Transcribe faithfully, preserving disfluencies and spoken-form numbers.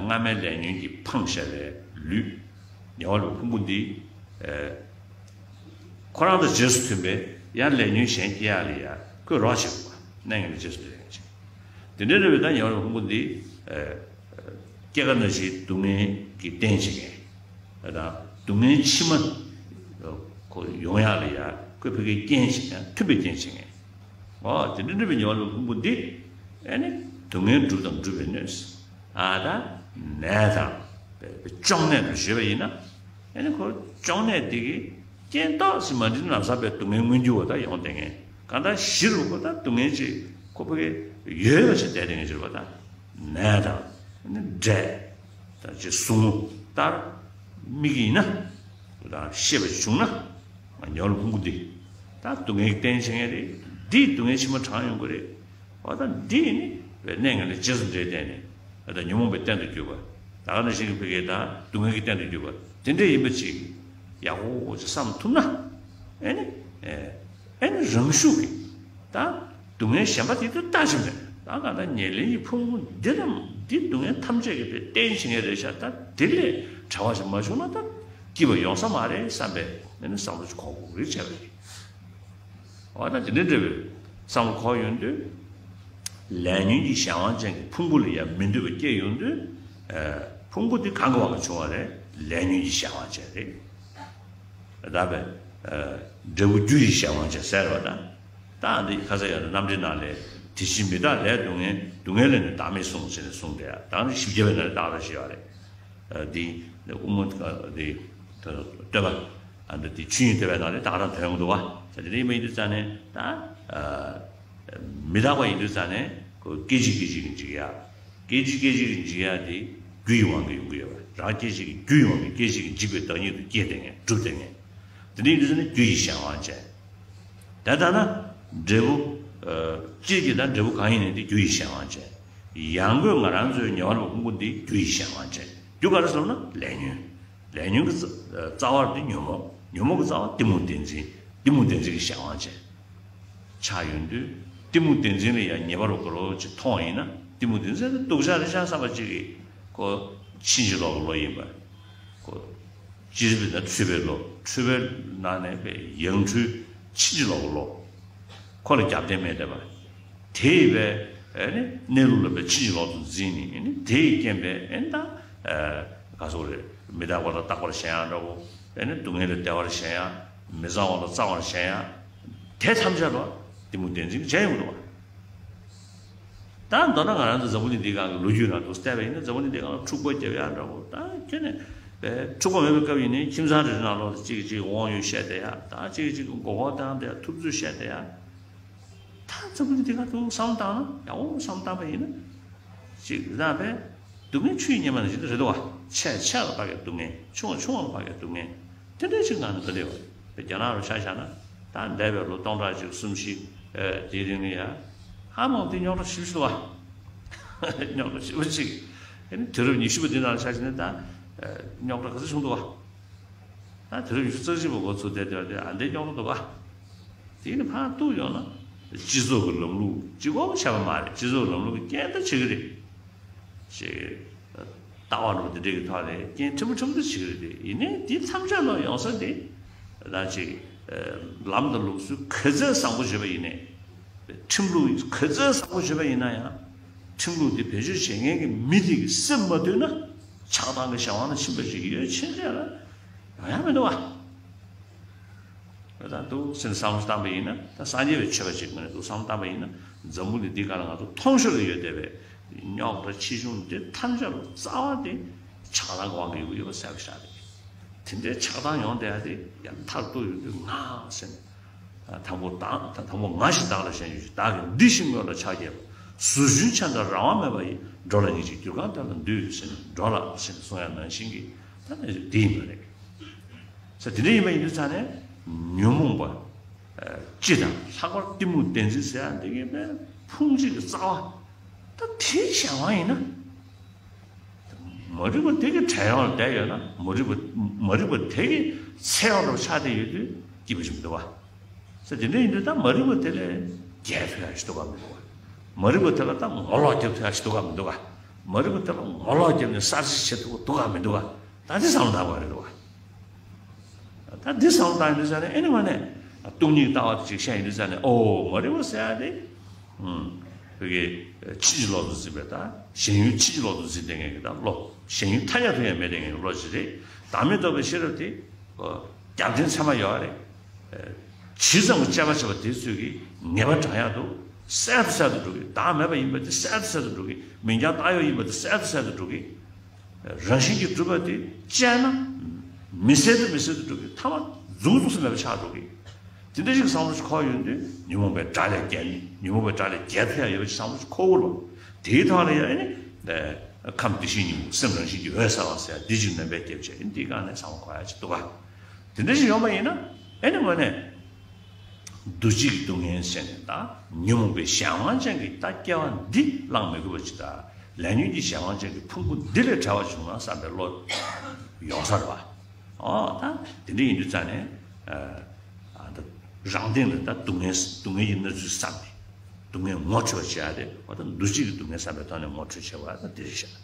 སྔ་མའི་ལས་ཉོན་གྱིས་འཕངས་བཞག་པའི་ལུས་ཉེ་བར་ལུས་ཕུང་པོ་འདི། ཨེ། ཁོ་རང་དང་རྗེས་སུ་མཐུན་པའི་ཡང་ལས་ཉོན་གཞན་སྐྱེ་ཡག་ལ་ཡ་ཁོས་རོགས་བྱེད་དགོས་པ། གནས་ངན་ལས་རྗེས་སུ་མཐུན་ཡག་ཅིག་དེ་འདྲའི་རེ་བའི་ད་ཉེ་བར་ལུས་ཕུང་པོ་འདི། ཨེ། སྐྱེ་རྒ་ན་འཆིའི་སྡུག་བསྔལ་གྱི་རྟེན་བྱེད་མཁན། ད་སྡུག་བསྔལ་ཕྱི་མ་ཁོ་ཡོང་ཡག་ལ་ཡ་ཁོས་ཕ་གིའི་རྐྱེན་བྱེད་མཁན། མཐུན་པའི་རྐྱེན་བྱེད་མཁན། འོ་དེ་འདྲ་འདྲ་བའི་ཉེ་བར་ལུས་ཕུང་པོ་འདི། ཨེ་ནི་སྡུག་བསྔལ་སྒྲུབ་དང་སྒྲུབ་པའི་གནས། ཨ་ད་ནད་དང་གཅོང་ནད་དུ་བརྗོད་པ་ཡིན་ན། ཨེ་ནི་ཁོ་གཅོང་ནད་འདི་གི་རྐྱེན་ཏོག་ཙམ་མ་འགྲིག་ན་ལམ་སང་པའི་སྡུག་བསྔལ་མངོན་གྱུར་བ་ད་ཡོང་བསྡད་མཁན། གང་ལྟར་གཞི་རུ་ཁོ་ད་སྡུག་བསྔལ་ཅིག་ཁོ་ཕ་གི་ཡོད་པ་ཞིག་བསྡད་བསྡད་མཁན་ཅིག་རེད་པ། ད་ནད་དང་ཨེ་ནི་འབྲས་དང་ཅིག་ཟུག་རྔུ་ལྟར་དམིགས་ཀྱི་ཡིན་ན། དང་ཤེས་པ་བྱུང་ན། ཉེ་བར་ལུས་ཕུང་པོ་འདི་ད་སྡུག་བསྔལ་གྱི་རྟེན་བྱེད་མཁན་རེད། འདིས་སྡུག་བསྔལ་ཕྱི་མ་དྲངས་ཡོང་གི་རེད། འོ་ད་འདི་ནི་བའི་གནས་ངན་ལས་རྗེས་སུ་འབྲེལ་བརྟེན་ནས། ད་ཉོན་མོངས་པའི་རྟེན་དུ་གྱུར་པ། ད་ག་ནང་བཞིན་གྱི་ཕ་གི་ད་སྡུག་བསྔལ་གྱི་རྟེན་དུ་གྱུར་པ་དེ་འདྲ་ཡིན་པ་ཅིག་ཡག་པོ་ཅིག་བསམ་ཐུབ་ན། ཨེ་ནི། ཨེ་ནི་རང་ཤུགས་ཀྱིས་ད་སྡུག་བསྔལ་གཞན་པ་དེ་དུ་ལྟ་ཞིག་མེད། ད་ག་ད་ཉེར་ལེན་གྱི་ཕུང་པོ་འདི་རྣམས་འདི་སྡུག་བསྔལ་ཐམས་ཅད་ཀྱི་རྟེན་བྱེད་མཁན་རེད་ཤག་ད་དེ་ལས་བྲལ་བ་ཞིག་མ་བྱུང་ན་ད་སྐྱིད་པ་ཡོང་ས་མ་རེད་བསམ་པའི་ཨེ་ནི་བསམ་བློ་ཞིག་འཁོར་དགོས་རེད་བྱས་པ་རེད། འོ་ན་དེ་འདྲའི་འདྲ་བའི་བསམ་བློ་འཁོར་ཡོང་དུས། ལས་ཉོན་གྱི་གཞན་དབང་ཅན་གྱི་ཕུང་པོ་ལ་ཡང་མི་འདོད་པ་སྐྱེ་ཡོང་དུས། ཨ། ཕུང་པོ་དེ་གང་གི་དབང་གིས་བྱུང་བ་རེད། ལས་ཉོན་གྱི་གཞན་དབང་ཅན་རེད། ད་བས། ཨ། འབྲས་བུ་རྒྱུ་ཡི་གཞན་དབང་ཅན་ཟེར་བ་དང་། ད་འདི་ཁ་ས་ཡང་རྣམ་འགྲེལ་ནང་ལས་དེ་བཞིན་མི་རྟག་ལས་སྡུག་བསྔལ། སྡུག་བསྔལ་ལས་ནི་བདག་མེད་གསུངས་ཟེར་ནས་གསུངས་ཏེ། ད་ནི་བཞི་བརྒྱ་པའི་ནང་ལས་བཏགས་ར་ཞེས་པ་རེད། འདི་དབུ་མ་འདི་བསྟོད་པ་ཨ་འདི་དེ་ཆོས་དབྱིངས་བསྟོད་པའི་ནང་ལས་ད་ག་རང་ཐོན་ཡོང་འདུག་བ། ད་དེ་འདྲ་ཡིན་པ་ཡིན་དུས་ཙང་ནས་ད་མི་རྟག་པ་ཡིན་དུས་ཙང་ནས་ཁོ་སྐད་ཅིག་སྐད་ཅིག་གིས་འཇིག་ཡ། སྐད་ཅིག་སྐད་ཅིག་གིས་འཇིག་ཡ་དེ་རྒྱུ་ཡི་དབང་གིས་ཡོང་གི་ཡོད་པ། རང་སྐད་ཅིག་གིས་རྒྱུ་ཡི་དབང་གིས་སྐད་ཅིག་གིས་འཇིག་པའི་བདག་ཉིད་དུ་སྐྱེས་བསྡད་མཁན་གྲུབ་བསྡད་མཁན། དེ་འདྲ་ཡིན་དུས་ཙང་ནས་རྒྱུ་ཡི་གཞན་དབང་ཅན། དེ་ལྟར་ན་འབྲས་བུ། ཨ། སྤྱིར་གྱི་ད་འབྲས་བུ་གང་ཡིན་ནའི་དེ་རྒྱུ་ཡི་གཞན་དབང་ཅན། ཡང་སྒོས་ང་རང་ཚོའི་ཉེ་བར་ལུས་ཕུང་པོ་འདི་རྒྱུ་ཡི་གཞན་དབང་ཅན། རྒྱུ་ག་རེ་ཟེར་ན་ལས་ཉོན། ལས་ཉོན་གྱི་རྩ་རྩ་བ་འདི་ཉོན་མོངས། ཉོན་མོངས་ཀྱི་རྩ་བ་གཏི་མུག་བདེན་འཛིན། གཏི་མུག་བདེན་འཛིན་གྱི་གཞན་དབང་ཅན། ཆགས་ཡོང་དུས་གཏི་མུག་བདེན་འཛིན་ལ་ཡང་ཉེ་བར་དགོས་རོགས་ཅིག་མཐོང་བ་ཡིན་ན། གཏི་མུག་བདེན་འཛིན་ནི་སྡུག་ཅག་རེད་ཤག་བསམ་པ་ཅིག་གིས་ཁོ་ཕྱིན་ཅི་ལོག་གི་བློ་ཡིན་པ། ཁོ་སྤྱིར་བཏང་ན་འཁྲུལ་པའི་བློ། འཁྲུལ་པའི་ནང་ནས་པའི་ཡང་འཁྲུལ་ཕྱིན་ཅི་ལོག་གི་བློ། ཁོ་ལ་རྒྱབ་རྟེན་མེད་བསྡད་པ། དེ་ཡི་པའི་ཨེ་ནི་གནས་ལུགས་ལ་པའི་ཕྱིན་ཅི་ལོག་ཏུ་འཛིན་ནས། ཨེ་ནི་དེ་ཡི་རྐྱེན་པས་ཨེ་ནི་ད་ཨ་ག་ཟེར་དགོས་རེད། མི་རྟག་པ་ལ་རྟག་པར་ཞེན་ཡག་འདྲ་བོ། ཨེ་ནི་སྡུག་བསྔལ་ལ་བདེ་བར་ཞེན་ཡག་མི་གཙང་བ་ལ་གཙང་བར་ཞེན་ཡག་དེ་ཐམས་ཅད་ལ་གཏི་མུག་བདེན་འཛིན་གྱིས་བྱས་ཡོང་གི་འདུག་བ། ད་མདོར་ན་ང་རང་ཚོ་འཛམ་བུ་གླིང་འདིའི་སྒང་གི་ལོ་རྒྱུས་ནང་དུ་བལྟས་པ་ཡིན་ན། འཛམ་བུ་གླིང་འདིའི་སྒང་ལ་འཁྲུག་པ་རྒྱབ་ཡག་འདྲ་བོ། ད་ཁྱོན་ནས་པའི་འཁྲུག་པ་མེད་པའི་སྐབས་ཡིན་ནའི་ཁྱིམ་ཚང་རེ་རེ་ནང་ལོགས་ལ་གཅིག་གིས་གཅིག་དབང་ཡོད་བཤད་བསྡད་ཡག་ད་གཅིག་གིས་གཅིག་མགོ་སྐོར་བཏང་བསྡད་ཡག་ཐུབ་ཚོད་བཤད་བསྡད་ཡག་ད་འཛམ་བུ་གླིང་འདི་ག་དུ་བསམ་བཏང་ན། ཡག་པོ་བསམ་བཏང་པ་ཡིན་ན། ཅིག་རེད་ད། པའི་སྡུག་བསྔལ་ཆུ་ཡི་གཉེར་མ་ནང་བཞིན་དུ་རེད་འདུག་བ། ཆེ་ཆེ་ལ་དཔག་པའི་སྡུག་བསྔལ། ཆུང་བ་ཆུང་བ་ལ་དཔག་པའི་སྡུག་བསྔལ། དེ་འདྲ་ཞིག་ངང་ནས་འདུག་བསྡད་པ་རེད། པའི་རྒྱ་ནག་ལ་ཆ་བཞག་ན། ད་འདས་པའི་ལོ་སྟོང་ཕྲག་གཅིག་གསུམ་བཞི་དེའི་རིང་ལ་ཡ་ཧ་མང་དེ་རྙོག་དྲ་ཞེ་པོ་ཞིག་འདུག་བ། རྙོག་དྲ་ཞེ་པོ་ཅིག་ཨེ་ནི་དུས་རབས་ཉི་ཤུ་པ་འདི་ནང་ལ་ཆ་བཞག་ན་ད་རྙོག་དྲ་ག་ཚོད་བྱུང་འདུག་བ། ད་དུས་རབས་ཉི་ཤུ་རྩ་གཅིག་པ་འགོ་ཚུགས་བསྡད་དུས་དེ་ཨ་འདྲའི་རྙོག་དྲ་འདུག་ག་དེ་ནི་ཕར་གཏུགས་ཡོང་ན། སྤྱི་ཚོགས་ཀྱི་ལམ་ལུགས་གཅིག་པོ་བྱས་པ་མ་རེད། སྤྱི་ཚོགས་ཀྱི་ལམ་ལུགས་ཀྱི་རྐྱེན་ད་བྱེད་ཀྱི་རེད། ཅེས་ལྟ་བ་འདྲ་བོ་དེ་འདྲའི་གི་ཐོག་ནས་རྐྱེན་ཕྲན་བུ་ཕྲན་བུ་ད་བྱེད་ཀྱི་རེད་དེ། ཡིན་ནའི་དེ་ཐམས་ཅད་ལ་ཡོང་ས་དེ་ད་ཅིག་ལམ་དང་ལུགས་སྲོལ་ག་ཚོད་བཟང་པོ་བྱས་པ་ཡིན་ནའི། ཁྲིམས་ལུགས་ག་ཚོད་བཟང་པོ་བྱས་པ་ཡིན་ན་ཡང་། ཁྲིམས་ལུགས་དེ་བེད་སྤྱོད་བྱེད་མཁན་གྱི་མི་དེ་གི་སེམས་མ་འདུལ་ན། ཆགས་སྡང་གི་གཞན་དབང་ལ་ཕྱིན་པ་ཞིག་ཡོད་ཕྱིན་ཆད་ལ་ཡོང་ཡ་མི་འདུག་བ། ད་འདུག་སེ་བསམ་བློ་བཏང་པ་ཡིན་ན། ད་སངས་རྒྱས་པའི་ཆོས་པ་ཅིག་ངོས་ནས་འདུག་བསམ་བློ་བཏང་པ་ཡིན་ན། འཛམ་བུ་གླིང་འདི་སྒང་ལ་ང་ཚོ་མཐོང་ཤོར་ལ་ཡོད་བསྡད་པའི་རྙོག་དྲ་ཆེ་ཆུང་འདི་ཐམས་ཅད་ལ་རྩ་བ་དེ་ཆགས་སྡང་གི་དབང་གིས་ཡོང་གི་ཡོད་པ་གསལ་པོ་ཞིག་རེད། དེ་འདྲའི་ཆགས་སྡང་ཡོང་བསྡད་ཡ་དེ་ཡང་མཐར་གཏུགས་ཡོང་དུས་ང་ཟེར་ནས། དང་པོ་བདག་དང་། དང་པོ་ང་ཞེས་བདག་ལ་ཞེན་ཡོད་ཅིང་། བདག་གིས་འདི་ཞེས་དངོས་ལ་ཕྱག་བགྱིས་པ། ཟུར་གཞོན་ཆ་འདྲ་རང་དབང་མེད་པ་ཡི། འགྲོ་ལ་སྙིང་རྗེ་གྱུར་གང་དེ་ལ་འདུད་ཟེར་ནས། འགྲོ་ལ་ཟེར་ནས་གསུང་ཡ་ནང་བཞིན་གྱི་ད་ནི་དེ་ཡིན་པ་རེད། ས་དེ་འདྲ་ཡིན་པ་ཡིན་དུས་ཙང་ནས་ཉོན་མོངས་པ་སྤྱི་དང་། ལྷག་པར་གཏི་མུག་བདེན་འཛིན་ཟེར་ཡ་འདི་གི་པའི་ཕུང་གཅིག་གི་རྩ་བ་ད་དེའི་གཞན་དབང་ཡིན་ན། མ་རིག་པ་དེ་གི་བྲལ་ཡོང་ལ་བསྡད་ཡོད་ན། མ་རིག་པ་མ་རིག་པ་དེ་གི་ཚེ་ཡོང་འགྲོ་ཆགས་བསྡད་ཡོད་དུས་སྐྱིད་པོ་ཞིག་མི་འདུག་བ། ས་དེ་འདྲ་ཡིན་དུས་ད་མ་རིག་པ་དེ་ལས་རྒྱལ་ཐུབ་ཡ་ཞིག་འདུག་ག་མི་འདུག་ག་མ་རིག་པ་དེ་ལ་ད་ངོ་ལོག་རྒྱབ་ཐུབ་ཡ་ཞིག་འདུག་ག་མི་འདུག་ག་མ་རིག་པ་དེ་ལ་ངོ་ལོག་བརྒྱབ་ནས་གསར་བརྗེ་བྱེད་ཐུབ་ཀྱི་འདུག་ག་མི་འདུག་ག་ད་འདི་བསམ་བློ་བཏང་དགོས་རེད་འདུག་ག་ད་འདི་བསམ་བློ་བཏང་ཡོང་དུས་ཙང་ནས་ཨེ་ནི་ངོས་ནས་སྟོང་ཉིད་ལྟ་བ་དེ་ཅིག་བཤད་ཡོང་དུས་ཙང་ནས་ཨོ་མ་རིག་པ་ཟེར་ཡ་དེ་ཨུམ་བོད་ཀྱི་ཕྱིན་ཅི་ལོག་ཏུ་འཛིན་པའི་ད་ཞེན་ཡུལ་ཕྱིན་ཅི་ལོག་ཏུ་འཛིན་བསྡད་མཁན་གྱི་ད་བློ། ཞེན་ཡུལ་ཐ་སྙད་དུ་ཡང་མེད་བསྡད་མཁན་གྱི་བློ་ཅིག་རེད། བདག་མེད་རྟོགས་པའི་ཤེས་རབ་དེ་ཨོ་རྒྱབ་རྟེན་ཚད་མ་ཡོད་རེད། ཇི་ཙམ་གྱི་དཔྱད་པ་བྱས་པ་དེ་ཚོས་ཀྱི་ངེས་པ་དྲངས་ཡག་འདུག་གསལ་དུ་གསལ་དུ་འགྲོ་གི། བདག་མེད་པ་ཡིན་པ་དེ་གསལ་དུ་གསལ་དུ་འགྲོ་གི། མིང་རྐྱང་བཏགས་ཡོད་ཡིན་པ་དེ་གསལ་དུ་གསལ་དུ་འགྲོ་གི། རང་བཞིན་གྱིས་གྲུབ་པ་དེ་དཔྱད་ན་མི་གསལ་དུ་མི་གསལ་དུ་འགྲོ་གི། ཐ་མ་འཛུགས་འཛུགས་སུ་མེད་པ་ཆགས་འགྲོ་གི། དེ་འདྲ་ཞིག་བསམ་བློ་ཞིག་འཁོར་ཡོང་དུས་ཉོན་མོངས་པའི་དགྲ་ལས་རྒྱལ་ནས་ཉོན་མོངས་པའི་དགྲ་ལས་རྒྱལ་ཐུབ་ཡག་ཡོད་པ་ཞིག་བསམ་བློ་ཞིག་འཁོར་དགོས་ལ། དེའི་ཐོག་ལ་ཡང་ཨེ་ནི་ཁམས་བདེ་གཤེགས་སྙིང་པོ་སེམས་རང་བཞིན་གྱིས་འོད་གསལ་བ་ཟེར་ཡག་འདི་ཅིག་ནན་པའི་སྐྱེ་བྱས་ཨེ་ནི་འདི་སྒང་ནས་བསམ་བློ་འཁོར་ཡག་ཅིག་འདུག་ག་དེ་འདྲ་ཞིག་ཡོང་པ་ཡིན་ན་ཨེ་ནི་དངོས་གནས། འདུ་བྱེད་ཀྱི་སྡུག་བསྔལ་ཅན་གྱི་དང་ཉོན་མོངས་པའི་གཞན་དབང་ཅན་གྱི་ད་སྐྱེ་བ་འདི་བླང་མི་དགོས་པ་ཅིག་དང་ལས་ཉོན་གྱི་གཞན་དབང་ཅན་གྱི་ཕུང་པོ་འདི་ལས་བྲལ་བ་བྱུང་ན་བསམ་པའི་བློ་ཡོང་ས་རེད་པ། ཨོ་ད་དེ་འདྲ་ཡིན་དུས་ཙང་ནས་ཨ་ད་རང་སྟེང་ལ་ད་སྡུག་བསྔལ་སྡུག་བསྔལ་གྱི་གནས་ཚུལ་བསམ་ནས་སྡུག་བསྔལ་ངོ་འཕྲོད་པ་བྱེད་ཡག་དེ་ཨོ་ད་འདུ་བྱེད་ཀྱི་སྡུག་བསྔལ་བསམ་པའི་ཐོག་ནས་ངོ་འཕྲོད་བྱེད་པ་ད་འདི་རེད་ཤག